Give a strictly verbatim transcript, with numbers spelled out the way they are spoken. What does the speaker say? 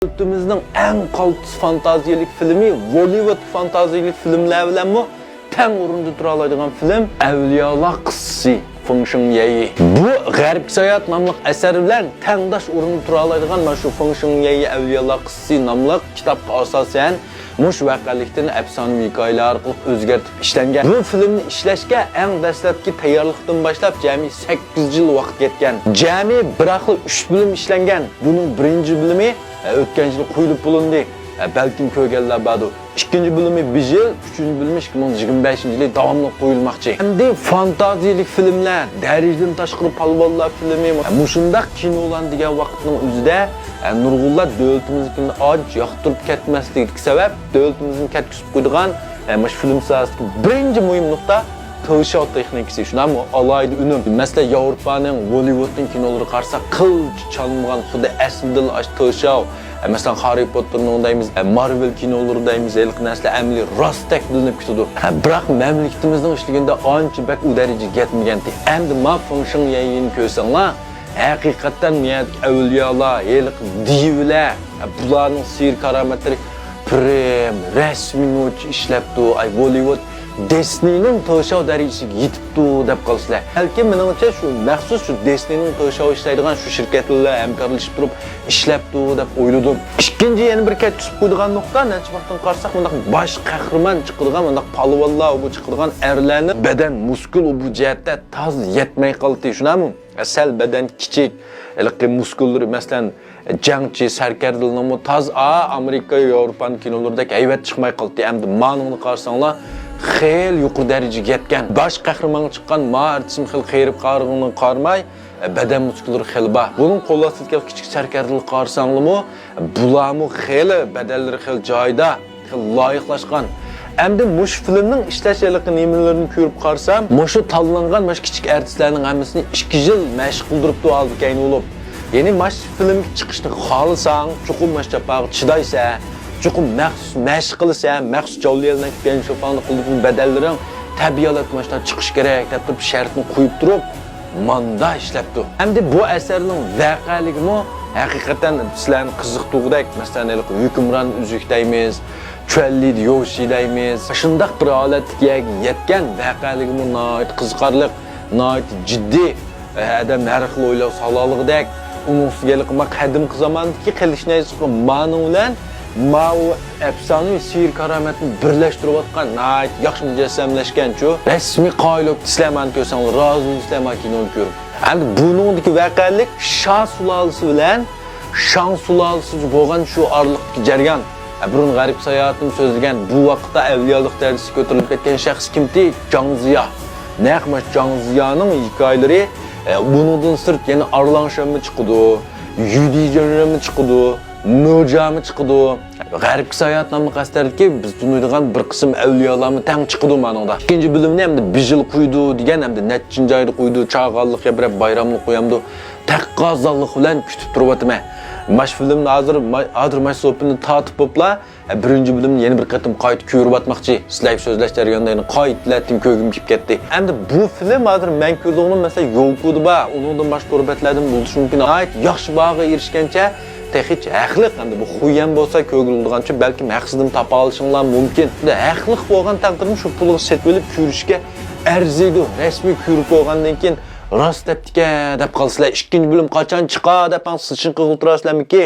دۆلىتىمىزنىڭ ئەڭ قالتىس فانتازىيەلىك فىلىمى، بوللىۋۇد فانتازىيەلىك فىلىملەر بىلەنمۇ تەڭ ئورۇندا تۇرالايدىغان فىلىم ئەۋلىيالار قىسسىسى، فېڭ شېڭ يەيى. بۇ غەربكە ساياھەت ناملىق ئەسەر بىلەن تەڭداش ئورۇندا تۇرالايدىغان مانا شۇ فېڭ شېڭ يەيى ئەۋلىيالار قىسسىسى ناملىق كىتابقا ئاساسەن، مۇشۇ ۋەقەلىكتىن ئەپسانىۋى ھېكايىلەر ئارقىلىق ئۆزگەرتىپ ئىشلەنگەن. بۇ فىلىمنى ئىشلەشكە ئەڭ دەسلەپكى تەييارلىقتىن باشلاپ جەمئىي سەككىز يىل ۋاقىت كەتكەن. جەمئىي بىراقلا ئۈچ بۆلۈم ئىشلەنگەن. بۇنىڭ بىرىنچى بۆلۈمى، ئە، ئۆتكەن يىل قويۇلۇپ بولۇندى. ئە، بەلكىم كۆرگەنلەر باردۇر. ئىككىنچى بۆلۈمى بۇ يىل، ئۈچىنچى بۆلۈمى ئىككى مىڭ يىگىرمە بەشىنچى يىلى داۋاملىق قويۇلماقچى. ئەمدى فانتازىيەلىك فىلىملەر، دەرىجىدىن تاشقىرى پالۋانلار فىلىمى، مۇشۇنداق كىنولارنى دېگەن ۋاقىتنىڭ ئۆزىدە، ئە، نۇرغۇنلار دۆلىتىمىزنىڭكىنى ئانچە ياقتۇرۇپ كەتمەسلىكىدىكى سەۋەب، دۆلىتىمىزنى كەتكۈزۈپ قويىدىغان، ئە، مۇشۇ فىلىم ساھەسىدىكى بىرىنچى مۇھىم نۇقتا، تىڭشاۋ تېخنىكىسى، شۇنداقمۇ؟ ئالاھىدە ئۈنۈم. مەسىلەن، ياۋروپانىڭ، بوللىۋۇدنىڭ كىنولىرىغا قارىساق، قىلچە چانمىغان، خۇددى ئەسلىدىلا ئاشۇ تىڭشاۋ. ئە، مەسىلەن، خاررى پوتتېرنىڭ دەيمىز، ئە، مارۋېل كىنولىرى دەيمىز، ھېلىقى نەرسىلەر ئەمەلىي راستتەك بىلىنىپ كېتىدۇ. ھە، بىراق مەملىكىتىمىزنىڭ ئىشلىگىنىدە ئانچە بەك ئۇ دەرىجىگە يەتمىگەنتى. ئەمدى ما فېڭ شېڭ يەينى كۆرسەڭلار، ھەقىقەتەن بۇ يەردىكى ئەۋلىيالار، ھېلىقى دىۋىلەر، ئە، بۇلارنىڭ سېھىر كارامەتلىرى پىرىم، رەسمىي نوچى ئىشلەپتۇ. ئاي، بوللىۋۇد دىسنېينىڭ تىڭشاۋ دەرىجىسىگە يېتىپتۇ دەپ قالىسىلەر. بەلكىم مېنىڭچە شۇ مەخسۇس شۇ دىسنېينىڭ تىڭشاۋ ئىشلەيدىغان شۇ شىركەت بىلەن ھەمكارلىشىپ تۇرۇپ ئىشلەپتۇ دەپ ئويلىدىم. ئىككىنچى يەنە بىر كەتكۈزۈپ قويىدىغان نۇقتا، نەچچە ۋاقىتتىن قارىساق، مۇنداق باش قەھرىمان چىقىدىغان، مۇنداق پالۋانلار بۇ چىقىدىغان ئەرلەرنىڭ بەدەن مۇسكۇل بۇ جەھەتتە تازا يەتمەي قالدى، شۇنداقمۇ؟ سەل بەدەن كىچىك، ھېلىقى مۇسكۇللىرى، مەسىلەن، جەڭچى، سەركەردىلىرىنىڭمۇ تازا ئا-، ئامېرىكا، ياۋروپانىڭ كىنولىرىدەك ھەيۋەت چىقماي قالدى. ئەمدى مانىڭنى قارىساڭلار، خېلى يۇقىرى دەرىجىگە يەتكەن. باش قەھرىمانغا چىققان ما ئارتىسمۇ خېلى قېرىپ قالغىنىغا قارىماي، بەدەن مۇسكۇللىرى خېلى بار. بۇنىڭ قول ئاستىدىكى كىچىك سەركەردىلەرگە قارىساڭلارمۇ، بۇلارمۇ خېلى بەدەنلىرى خېلى جايىدا. لايىقلاشقان. ئەمدى مۇشۇ فىلىمنىڭ ئىشلەش ھېلىقى نېمىلىرىنى كۆرۈپ قارىسام، مۇشۇ تاللانغان مۇشۇ كىچىك ئارتىسلارنىڭ ھەممىسىنى ئىككى يىل مەشىق قىلدۇرۇپتۇ ئالدى كەينى بولۇپ. يەنى مۇشۇ فىلىمگە چىقىشنى خالىساڭ، چوقۇم مۇشۇ جاپاغا چىدايسەن، چوقۇم مەخسۇس مەشىق قىلىسەن، مەخسۇس جاۋلىيەلنىڭ كەينى شوپاڭدا قىلىدىغان بەدەللىرىڭ تەبىئىي ھالەتتە مۇشۇنداق چىقىش كېرەك دەپ تۇرۇپ شەرتنى قويۇپ تۇرۇپ، ماندا ئىشلەپتۇ. ئەمدى بۇ ئەسەرنىڭ ۋەقەلىكىمۇ ھەقىقەتەن سىلەرنى قىزىقتۇرغۇدەك، مەسىلەن، ھېلىقى ھۆكۈمران ئۈزۈك دەيمىز، چۈەنلى يوشى دەيمىز. شۇنداق بىر ھالەتتىكى يەرگە يەتكەن ۋەقەلىكىمۇ ناھايىتى قىزىقارلىق، ناھايىتى جىددىي، ئادەم ھەر خىل ئويلار سالالىغۇدەك. ئۇنىڭ ئۈستىگە ھېلىقى ما قەدىمكى زاماندىكى قىلىچ نەيزىسى مانىڭ بىلەن ماۋۇ ئەپسانىۋى سېھىر كارامەتنى بىرلەشتۈرۈۋاتقان ناھايىتى ياخشى مۇجەسسەملەشكەنچۇ. رەسمىي قايىل بولۇپ دېسىلەر مانا كۆرسەڭلار، رازى بولىسىلەر مانا كىنونى كۆرۈپ. ئەمدى بۇنىڭدىكى ۋەقەلىك شاھ سۇلالىسى بىلەن شاڭ سۇلالىسىدا بولغان شۇ ئارىلىقتىكى جەريان. بۇرۇن غەربكە ساياھەتنى سۆزلىگەن، بۇ ۋاقىتتا ئەۋلىيالىق دەرىجىسىگە كۆتۈرۈلۈپ كەتكەن شەخس كىمتى؟ جاڭ زىيا. نەق مانا جاڭ زىيانىڭ ھېكايىلىرى، ئە، بۇنىڭدىن سىرت يەنە ئارلاڭ شۈەنمۇ چىقىدۇ، يۈدى جېنرېمۇ چىقىدۇ، مۆجامۇ چىقىدۇ. غەربكە ساياھەت ناملىق ئەسەردىكى بىز تونۇيدىغان بىر قىسىم ئەۋلىيالارمۇ تەڭ چىقىدۇ مانىڭدا. ئىككىنچى بۆلۈمنى ئەمدى بىر يىل قويىدۇ دېگەن، ئەمدى نەچچىنچى ئايدا قويىدۇ، چاغانلىق يا بىرەر بايراملىق قويامدۇ، تەققازالىق بىلەن كۈتۈپ تۇرۇۋاتىمەن. ماش فىلىمنى ھازىر، ھازىر ماش سوپىنى تارتىپ بوپلا، بىرىنچى بۆلۈمنى يەنە بىر قېتىم قايتا كۆرۈۋاتماقچى. سىلەرگە سۆزلەش جەريانىدا يەنە قايتىلەتتىن كۆرگۈم كېلىپ كەتتى. ئەمدى بۇ فىلىم ھازىر مەن كۆردۈم، مەسىلەن، يوۋكۇدا بار، ئۇنىڭدىن باشقا تور بەتلەردىمۇ بولۇشى مۇمكىن. ناھايىتى ياخشى باھاغا ئېرىشكەنچە، تېخىچە ھەقلىق، ئەمدى بۇ خۇيەن بولسا كۆرگىلى بولىدىغانچۇ، بەلكىم ھەقسىزدىمۇ تاپالىشىڭلار مۇمكىن. ئەمدى ھەقلىق بولغان تەقدىردىمۇ شۇ پۇلغا سېتىۋېلىپ كۆرۈشكە ئەرزىيدۇ. رەسمىي كۆرۈپ بولغاندىن كېيىن راست دەپتىكەن دەپ قالىسىلەر. ئىككىنچى بۆلۈم قاچان چىقار دەپ سىچىن قىغىلتىراسىلەرمىكى؟